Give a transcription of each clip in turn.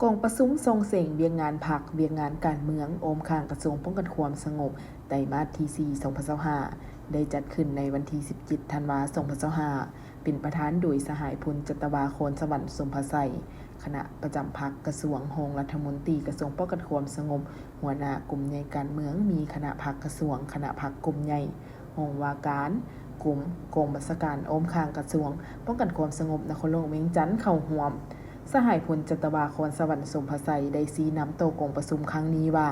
ກອງປະຊຸມສົ່ງເສີມວຽກງານພັກ, ວຽກງານການເມືອງ ອ້ອມຂ້າງກະຊວງປ້ອງກັນຄວາມສະຫງົບ ໄຕມາດທີສີ່ ສອງພັນຊາວຫ້າ ໄດ້ຈັດຂຶ້ນໃນວັນທີສິບເຈັດ ທັນວາ ສອງພັນຊາວຫ້າ ເປັນປະທານໂດຍສະຫາຍ ພົນຈັດຕະວາ ຄອນສະຫວັນ ສົມພະໄຊ, ຄະນະປະຈຳພັກກະຊວງ, ຮອງລັດຖະມົນຕີກະຊວງປ້ອງກັນຄວາມສະຫງົບ, ຫົວໜ້າກຸ່ມໃຫຍ່ການເມືອງ, ມີຄະນະພັກກະຊວງ, ຄະນະພັກກຸ່ມໃຫຍ່, ຫ້ອງວ່າການ, ກົມ, ກອງບັນຊາການອ້ອມຂ້າງກະຊວງປ້ອງກັນຄວາມສະຫງົບນະຄອນຫຼວງວຽງຈັນເຂົ້າຮ່ວມ. ສະຫາຍ ພົນຈັດຕະວາ ຄອນສະຫວັນ ສົມພະໄຊ ໄດ້ຊີ້ນຳຕໍ່ກອງປະຊຸມຄັ້ງນີ້ວ່າ,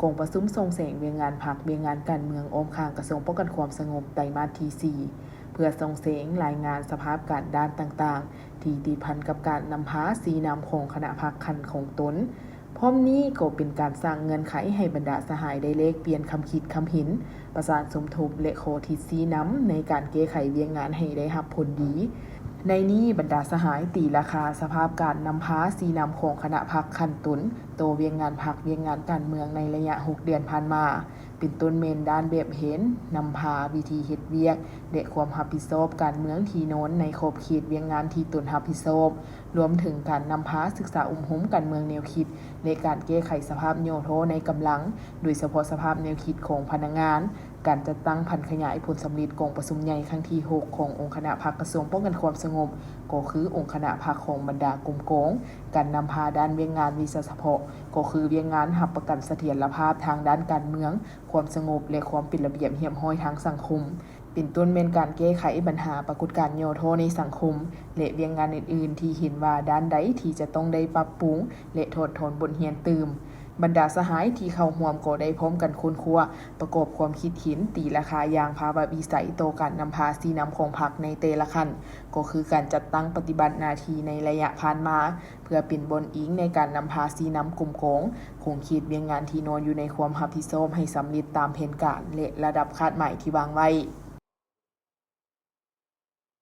ກອງປະຊຸມສົ່ງເສີມວຽກງານພັກ, ວຽກງານການເມືອງ ອ້ອມຂ້າງກະຊວງປ້ອງກັນຄວາມສະຫງົບ ໄຕມາດທີສີ່ ເພື່ອສົ່ງເສີມລາຍງານສະພາບການດ້ານຕ່າງໆ ທີ່ຕິດພັນກັບການນຳພາຊີ້ນຳຂອງຄະນະພັກຂັ້ນຂອງຕົນ. ພ້ອມນີ້ກໍເປັນການສ້າງເງື່ອນໄຂໃຫ້ບັນດາສະຫາຍໄດ້ແລກປ່ຽນຄຳຄິດຄຳເຫັນ, ປະສານສົມທົບ ແລະ ຂໍທິດຊີ້ນຳໃນການແກ້ໄຂວຽກງານໃຫ້ໄດ້ຮັບຜົນດີ. ໃນນີ້ບັນດາສະຫາຍຕີລາຄາສະພາບການນຳພາຊີ້ນຳຂອງຄະນະພັກຂັ້ນຕົນຕໍ່ວຽກງານພັກ, ວຽກງານການເມືອງໃນໄລຍະຫົກເດືອນຜ່ານມາ, ເປັນຕົ້ນແມ່ນດ້ານແບບແຜນນຳພາ, ວິທີເຮັດວຽກ ແລະ ຄວາມຮັບຜິດຊອບການເມືອງທີ່ນອນໃນຂອບເຂດວຽກງານທີ່ຕົນຮັບຜິດຊອບ, ລວມເຖິງການນຳພາສຶກສາອົບຮົມການເມືອງແນວຄິດ ແລະ ການແກ້ໄຂສະພາບຫຍໍ້ທໍ້ໃນກຳລັງ, ໂດຍສະເພາະສະພາບແນວຄິດຂອງພະນັກງານ, ການຈັດຕັ້ງຜັນຂະຫຍາຍຜົນສຳເລັດກອງປະຊຸມໃຫຍ່ຄັ້ງທີຫົກຂອງອົງຄະນະພັກກະຊວງປ້ອງກັນຄວາມສະຫງົບ ກໍຄືອົງຄະນະພັກຂອງບັນດາກົມກອງ, ການນຳພາດ້ານວຽກງານວິຊາສະເພາະ ກໍຄືວຽກງານຮັບປະກັນສະຖຽນລະພາບທາງດ້ານການເມືອງ, ຄວາມສະຫງົບ ແລະ ຄວາມເປັນລະບຽບຮຽບຮ້ອຍທາງສັງຄົມ, ເປັນຕົ້ນແມ່ນການແກ້ໄຂບັນຫາປາກົດການຫຍໍ້ທໍ້ໃນສັງຄົມ ແລະ ວຽກງານອື່ນໆ ທີ່ເຫັນວ່າດ້ານໃດທີ່ຈະຕ້ອງໄດ້ປັບປຸງ ແລະ ຖອດຖອນບົດຮຽນຕື່ມ. ບັນດາສະຫາຍທີ່ເຂົ້າຮ່ວມກໍໄດ້ພ້ອມກັນຄົ້ນຄວ້າ, ປະກອບຄວາມຄິດເຫັນ, ຕີລາຄາຢ່າງພາວະວິໄສຕໍ່ການນຳພາຊີ້ນຳຂອງພັກໃນແຕ່ລະຂັ້ນ, ກໍຄືການຈັດຕັ້ງປະຕິບັດໜ້າທີ່ໃນໄລຍະຜ່ານມາ, ເພື່ອເປັນບ່ອນອີງໃນການນຳພາຊີ້ນຳກົມກອງ, ຂົງເຂດວຽກງານທີ່ນອນຢູ່ໃນຄວາມຮັບຜິດຊອບໃຫ້ສຳເລັດຕາມແຜນການ ແລະ ລະດັບຄາດໝາຍທີ່ວາງໄວ້.